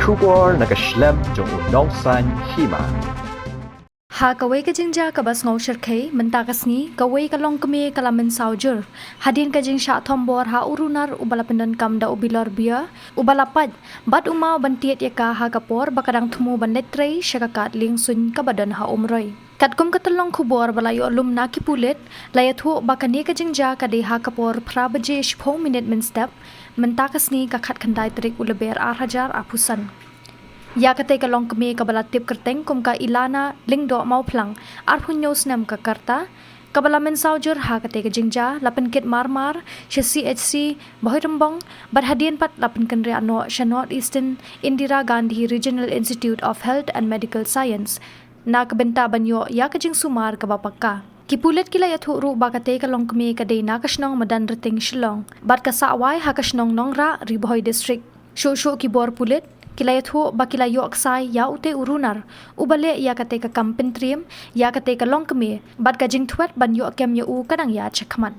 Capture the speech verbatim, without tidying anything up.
Khubor na ka shlem jong u nongsan hima. Ha kawei ka jingjia kaba sngew shyrkhei, mynta ka sngi, kawei ka longkmie ka la mynsaw jur. Hadien ka jingshah thombor ha u runar uba la pyndonkam da u bilor beer, uba la pait, bad u maw ban tied ïa ka ha ka por ba ka dang thmu ban leit trei sha ka kad liengsuiñ kaba don ha Umroi. Katkum ka tyllong khubor ba la ïoh lum na ki pulit, la ïathuh ba kane ka jingjia ka dei ha ka por phra baje shiphew minit mynstep, mynta ka sngi ka khatkhyndai tarik u Lber ar hajar arphew san. Ïa katei ka longkmie kaba la tip kyrteng kum ka Ilana Lyngdoh Mawphlang, arphew hynñiew snem ka rta, kaba la mynsaw jur ha katei ka jingjia, la pynkit marmar sha C H C Bhoirymbong, bad hadien pat la pynkynriah noh sha North Eastern Indira Gandhi Regional Institute of Health and Medical Science, na ka bynta ban ïoh ïa ka jingsumar kaba paka. Ki pulit ki la ïathuh ruh ba katei ka longkmie ka dei na ka shnong Madanrting Shillong, bad ka sah wai ha ka shnong Nongrah, Ri Bhoi District. Shuh shuh ki bor pulit ki la ïathuh ba ki la ïoh ksai ïa utei u runar uba leh ïa katei ka kam pyntriem ïa katei ka longkmie, bad ka jingthwet ban ïoh kem ïa u ka dang ïaid shakhmat.